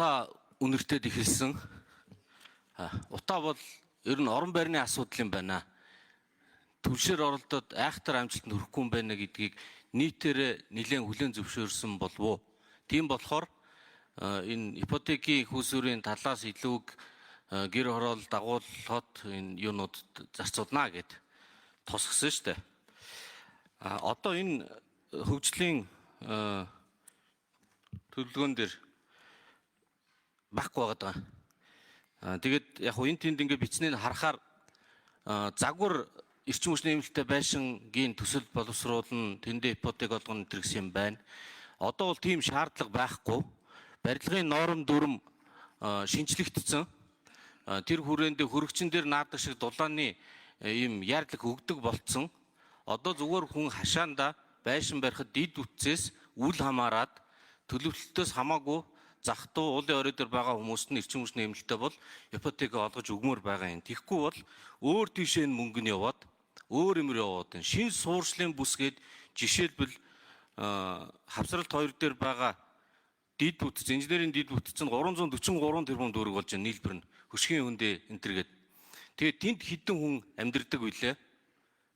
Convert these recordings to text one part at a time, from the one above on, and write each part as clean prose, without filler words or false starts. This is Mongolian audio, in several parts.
Утаа үнэртэд эхэлсэн. Утаа бол ер нь орон байрны асуудал юм байна. Түлшээр оролдоод айхтар амжилтанд хүрэхгүй юм байна гэдгийг нийтээр нэлээд хүлээн зөвшөөрсөн болов уу? Тийм болохоор энэ ипотекийн их усүрийн талаас илүүг гэр хороол дагуулхад энэ юунууд зарцуулнаа гэд тусгасан шүү дээ. Одоо энэ хөгжлийн төлөвлөгөөн дээр байхгүй байгаа. Тэгээд яг хуу энэ тэнд ингээ бичнийг харахаар загвар эрчим хүчний нэмэлттэй байшингийн төсөл боловсруулна, тэндээ ипотек олгоно энэ гэсэн юм байна. Одоо бол тийм шаардлага байхгүй. Барилгын норм дүрм шинжлэгдсэн. Тэр хүрээндээ хөрөгчин дээр наадаг шиг дулааны ийм яарлаг өгдөг болцсон. Одоо зүгээр хүн хашаанда байшин барихад дид үтсээс үл хамааран төлөвлөлтөөс хамаагүй зах туу уулын орой дээр байгаа хүмүүст нь эрчим хүчний нэмэлттэй бол ипотека олгож өгмөр байгаа юм. Тэгэхгүй бол өөр тийшээ нь мөнгө нь яваад өөр юмэр яваад байна. Шинэ суурьшлын бүсгээд жишээлбэл хавсралт 2 дээр байгаа дид бүтц, инженерийн дид бүтц нь 343 тэрбум төгрөг болж байна нийлбэр нь. Хөшгийн хөндөө энэ төр гээд. Тэгээд тэнд хэдэн хүн амьдардаг вүлээ?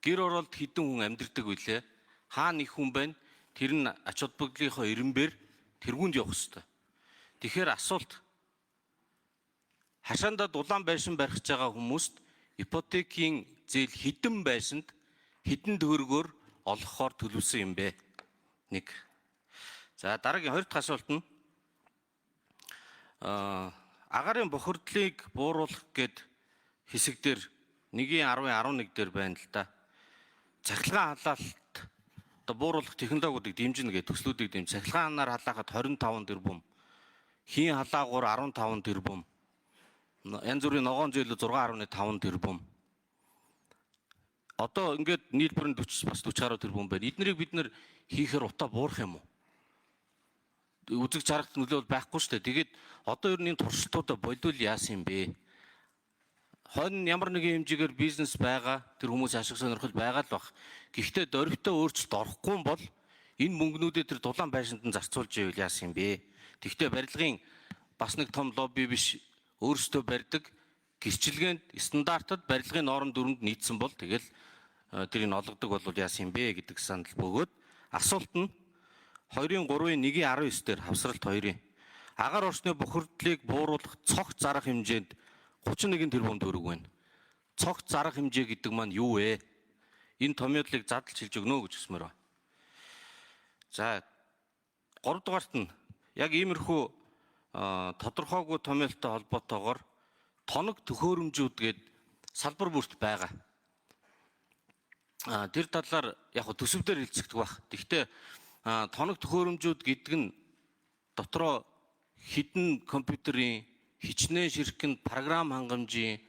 Гэр оролд хэдэн хүн амьдардаг вүлээ? Хаана их хүн байна? Тэр нь ач холбогдлынхоо эренбэр тэргуунд явах хэвээр. Тэгэхээр асуулт хашаандаа дулаан байшин барих гэж байгаа хүмүүст ипотекийн зээл хэдэн байшинд хэдэн төгрөгөөр олгохоор төлөвлөсөн юм бэ? Нэг. За дараагийн хоёр дахь асуулт нь агарын бохирдлыг бууруулах гээд хэсэг дээр 1.10 11 дээр байна л да. Цахилгаан халаалт одоо бууруулах технологиудыг дэмжинэ гэж төслүүдийг дэмж. Цахилгаанаар халаахад 25 тэрбум, хийн халаагуур 15 тэрбум, янз бүрийн ногоон зөөлө 6.5 тэрбум. Одоо ингээд нийлбэр нь 40 бас 40 гаруй тэрбум байна. Эднэрийг бид нэр хийхээр утаа буурах юм уу? Үзэг зарагт нөлөө бол байхгүй шүү дээ. Тэгээд одоо ер нь энэ туршилтуудаа болиул яасан юм бэ? Хонь ямар нэгэн хэмжээгээр бизнес байгаа, тэр хүмүүс ашиг сонирхол байгаа л бах. Гэхдээ дөрвтэй өөрчлөлт орохгүй бол энэ мөнгнүүдээ тэр дулаан байшинд нь зарцуулж ивэл яасан юм бэ? Тэгэхдээ барилгын бас нэг том лобби биш, өөрсдөө барьдаг гэрчилгээнд стандартад барилгын норм дүрмэнд нийцсэн бол тэгэл тэрийг олгодог бол яасан юм бэ гэдэг санал бөгөөд асуулт нь 2-ын 3-ын 1-ийн 19 дээр хавсралт 2-ын агаар орчны бохирдлыг бууруулах цогц зарах хэмжээнд 31 тэрбум төгрөг байна. Цогц зарах хэмжээ гэдэг маань юу вэ? Энэ томьёолыг задлж хэлж өгнө гэж хүсмээр байна. За 3 дугаарт нь яг иймэрхүү тодорхойгүй томьёолтой холбоотойгоор тоног төхөөрөмжүүд гээд салбар бүрт байгаа. Тэр талаар яг төсөв дээр хэлцэгдэх байх. Гэхдээ тоног төхөөрөмжүүд гэдэг нь дотроо хэдэн компьютерийн хичнээн ширхэг програм хангамжийн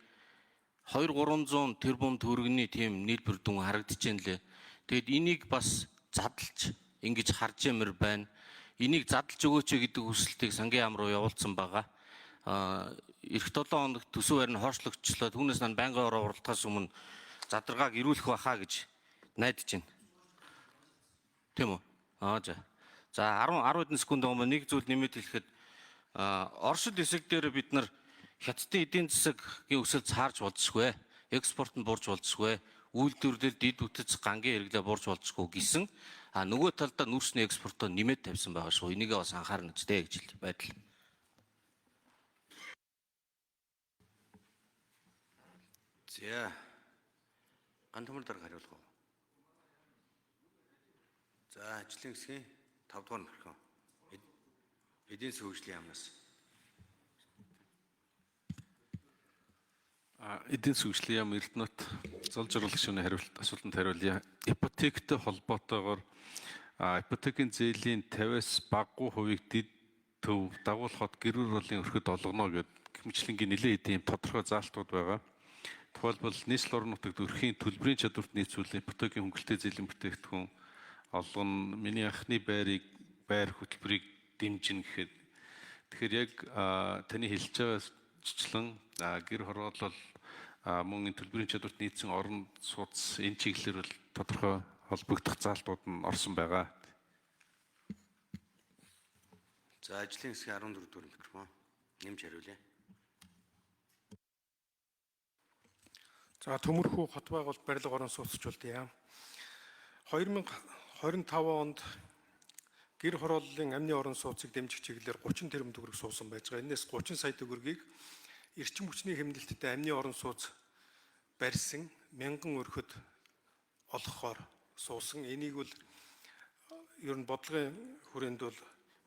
2 300 тэрбум төгрөгийн тийм нийлбэр дүн харагдаж байна лээ. Тэгэд энийг бас задлж ингэж харж ямар байна. Энийг задлж өгөөч гэдэг хүсэлтийг сангийн яам руу явуулсан байгаа. Эх 7 хоногт төсөв байр нь хойшлогдчлоо. Түүнээс маань байнгын ороо уралдахаас өмнө задаргааг ирүүлэх байхаа гэж найдаж байна. Тийм үү? Аа за. За 10 10 хэдэн секунд байгаа нэг зүйл нэмээд хэлэхэд Оршид хэсэг дээр бид нар Хятадын эдийн засгийн өсөлт цаарч болзошгүй. Экспорт нь буурч болзошгүй. Үйлдвэрлэл, дид бүтэц, гангийн хэрэглээ буурч болзошгүй гэсэн. А нөгөө талдаа нүүрсний экспортоо нэмээд тавьсан байгаа шүү. Энийгээ бас анхаарна үстэй гэж хэл байдал. За. Гантомор дарга хариулах уу? За, ажлын хэсгийн 5 дугаар микрофон. Эдийн засгийн хөгжлийн яамнаас. Эдийн засгийн хөгжлийн яам Эрдэнэт зол жаргал гишүүний хариулт асуултанд хариулъя. Ипотектэй холбоотойгоор ипотекийн зээлийн 50-аас багагүй хувийг дэд төв дагуулхад гэр бүлийн өрхөд олгоно гэд гэмчлэнгийн нэлээд хэдийн тодорхой заалтууд байгаа. Тухайлбал нийслэл орон нутагт өрхийн төлбөрийн чадварт нийцүүлэн ипотекийн хөнгөлөлттэй зээлийн бүтээгдэхүүн олгоно. Миний анхны байрыг байр хөтөлбөрийг дэмжинэ гэхэд тэгэхээр яг таны хэлж байгаачлан гэр хороолол мөн энэ төлбөрийн чадварт нийцсэн орон сууц энэ чиглэлээр бол тодорхой холбогдох заалтууд нь орсон байгаа. За, ажлын хэсгийн 14 дугаар микрофон. Нэмж хариулъя. За, Төмөрхүү хот байгуулалт барилга орон сууцчлалт яам. 2025 онд гэр хорооллын амны орон сууцыг дэмжих чиглэлээр 30 тэрбум төгрөг суусан байж байгаа. Энээс 30 сая төгрөгийг эрчим хүчний хэмнэлттэй амны орон сууц барьсан мянган өрхөд олгохоор суусан. Энийг бол ер нь бодлогын хүрээнд бол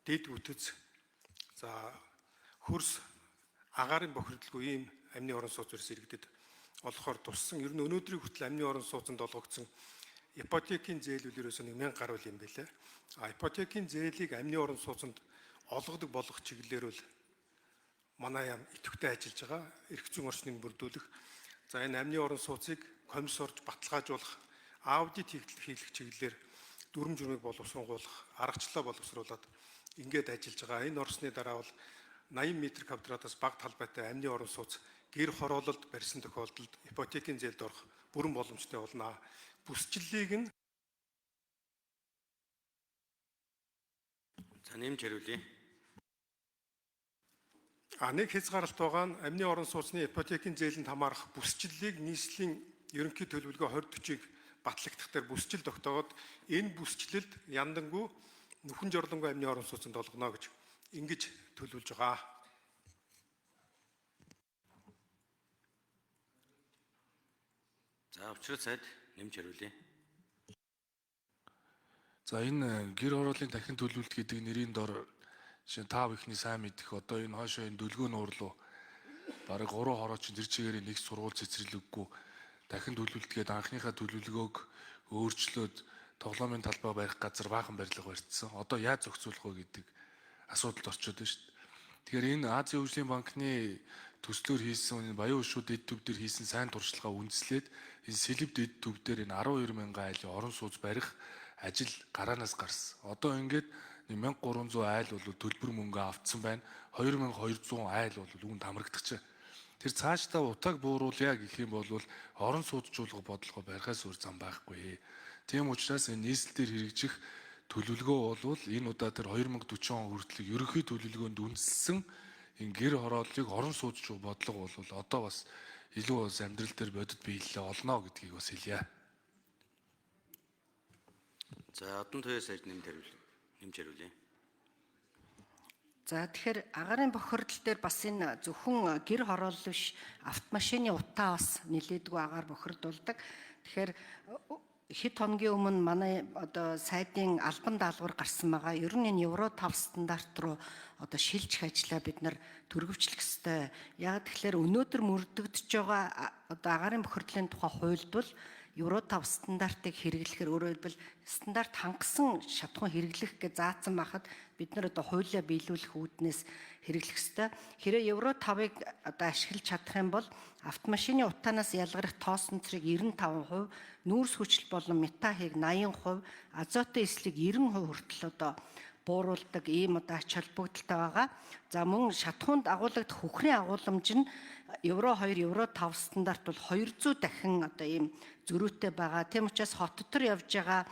дэд бүтэц, за, хөрс агаарын бохирдолгүй ийм амны орон сууц өрс иргэдэд олгохоор туссан. Ер нь өнөөдрийн хүртэл амны орон сууцанд олгогдсон ипотекийн зээл ерөөсөө 1000 гаруй юм байлээ. А ипотекийн зээлийг амны орон сууцанд олгодог болгох чиглэлээр бол манай яам идэвхтэй ажиллаж байгаа. Эрх зүйн орчныг бүрдүүлэх. За, энэ амны орон сууцыг комиссорж баталгаажуулах, аудит хийх чиглэлээр дүрм журмыг боловсруулах, аргачлалаа боловсруулад ингээд ажиллаж байгаа. Энэ орсны дараа бол 80 м квадратаас бага талбайтай амны орон сууц гэр хороололд барьсан тохиолдолд ипотекийн зээлд орох бүрэн боломжтой болно. Бүсчлэлийг нь За, нэмж хариулъя. А нэг хязгаарлалт байгаа нь амны орон сууцны ипотекийн зээлэнд хамаарах бүсчлэлийг нийслэлийн ерөнхий төлөвлөгөө 2040-ыг батлагдах дээр бүсчил тогтоогод энэ бүсчлэлд яндангу нүхэн жорлонгүй амны орон сууцнд олгоно гэж ингэж төлөвлөж байгаа. За, Учрал сайд нэмж хариулъя. За, энэ гэр хорооллын дахин төлөвлөлт гэдэг нэрийн дор жишээ нь та бүхний сайн мэдэх одоо энэ хойшоо энэ дөлгөө нуурлуу бараг 3 хороо чинь тэр чигээрээ нэг сургууль цэцэрлэггүй дахин төлөвлөлт гээд анхныхаа төлөвлөгөөг өөрчлөөд тоглоомын талбай барих газар баахан барилга барьчихсан. Одоо яаж зохицуулах вэ гэдэг асуудалд орчод байна шүү дээ. Тэгэхээр энэ Азийн хөгжлийн банкны төслөөр хийсэн энэ Баян хөшүүд эд төв дээр хийсэн сайн туршлагаа үндэслээд энэ Сэлэвд эд төв дээр энэ 12 мянган айлын орон сууц барих ажил гараанаас гарсан. Одоо ингээд 1300 айл бол төлбөр мөнгө автсан байна. 2200 айл бол үүнд хамрагдчих. Тэр цаашдаа утааг бууруулъя гэх юм бол орон сууцжуулах бодлого барихаас өөр зам байхгүй. Тийм учраас энэ нийслэл дээр хэрэгжих төлөвлөгөө бол энэ удаа тэр 2040 он хүртэл ерөнхий төлөвлөгөөнд үндэслэн энэ гэр хорооллыг орон сууцжуулах бодлого бол одоо бас илүү бас амьдрал дээр бодит биелэлээ олно гэдгийг бас хэлье. За, Одан туяа сайд нэмж хариулъя. Нэмж хариулъя. За, тэгэхээр агарын бохирдол дээр бас энэ зөвхөн гэр хороолол биш, автомашины утаа бас нэлээдгүй агаар бохирдуулдаг. Тэгэхээр хэд хоногийн өмнө манай одоо сайдын албан даалгавар гарсан байгаа. Ер нь энэ Евро 5 стандарт руу одоо шилжих ажлаа бид нар төргөвчлөх ёстой. Яг тэгэхээр өнөөдөр мөрдөгдөж байгаа одоо агарын бохирдлын тухай хуульд бол Евро 5 стандартыг хэрэглэхээр, өөрөөр хэлбэл стандарт хангасан шатхуун хэрэглэх гэж заасан байхад бид нар одоо хуулиа биелүүлэх үүднээс хэрэглэх ёстой. Хэрвээ Евро 5-ыг одоо ашиглаж чадах юм бол автомашины утаанаас ялгарах тоосон цэрэг 95%, нүүрс хүчил болон метахыг 80%, азотын эслийг 90% хүртэл одоо бууруулдаг ийм одоо ач холбогдолтой байгаа. За, мөн шатхуунд агуулгадах хөхрийн агууламж нь Евро 2, Евро 5 стандарт бол 200 дахин одоо ийм зөрүүтэй байгаа. Тийм учраас хот дотор явж байгаа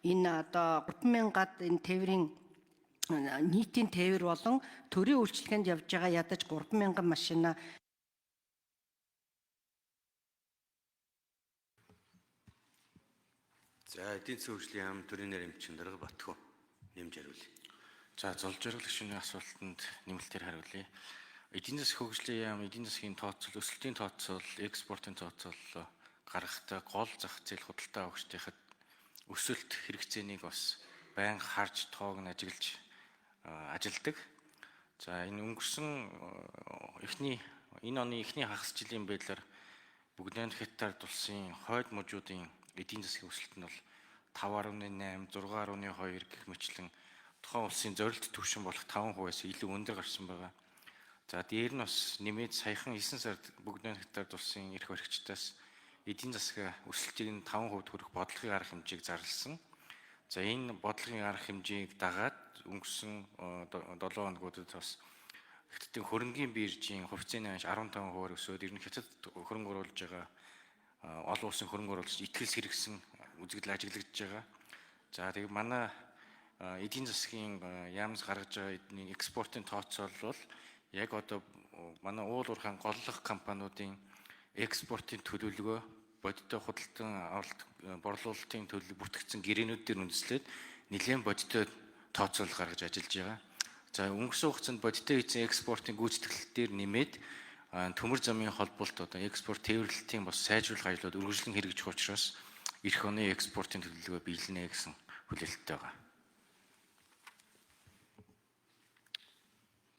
энэ одоо 3000-ад энэ тээврийн нийтийн тээвэр болон төрийн үйлчилгээнд явж байгаа ядаж 3000 машина За, эдийн засгийн хөгжлийн яам төрийн нэр эмчин Дарга Батхүү нэмж хариулъя. За, зол жаргал гишүүний асуултанд нэмэлтээр хариулъя. Эдийн засгийн хөгжлийн яам эдийн засгийн тооцоол, өсөлтийн тооцоол, экспортын тооцоол гаргахдаа гол зах зээл худалдаа авагчдынхад өсөлт хэрэгцээнийг бас байнга харж тоог нь ажиглаж ажилдаг. За, энэ өнгөрсөн эхний энэ оны эхний хагас жилийн байдлаар Бүгдээнд Хятад улсын хойд мужуудын эдийн засгийн өсөлт нь бол 5.8, 6.2 гэх мэтлэн тухайн улсын зорилт түвшин болох 5%-аас илүү өндөр гарсан байгаа. За, дээр нь бас нэмээд саяхан 9 сард Бүгдээнд Хятад улсын эрх баригчдаас эдийн засгийн өсөлтийг нь 5% хүрэх бодлогын арга хэмжээг зарласан. За, энэ бодлогын арга хэмжээг дагаад өнгөрсөн 7 хоногудад бас Хятадын хөрөнгийн биржийн хувьцааны ханш 15%-аар өсөөд, ер нь Хятад хөрөнгө оруулж байгаа олон улсын хөрөнгө оруулагч итгэл сэргэсэн үзэгдэл ажиглагдж байгаа. За, тэгээ манай эдийн засгийн яамс гаргаж байгаа эдний экспортын тооцоол бол Яг одоо манай уул уурхайн голлох компаниудын экспортын төлөвлөгөө бодиттой худалдан авалт борлуулалтын төлөв бүртгэгдсэн гэрээнүүд дээр үндэслээд нэлээд бодиттой тооцоолол гаргаж ажиллаж байгаа. За, өнгөрсөн хугацаанд бодиттой хийсэн экспортын гүйцэтгэлэл дээр нэмээд төмөр замын холболт, одоо экспорт тээвэрлэлтийн бас сайжруулах ажлууд үргэлжлэн хэрэгжих учраас эх оны экспортын төлөвлөгөө биелнэ гэсэн хүлээлттэй байгаа.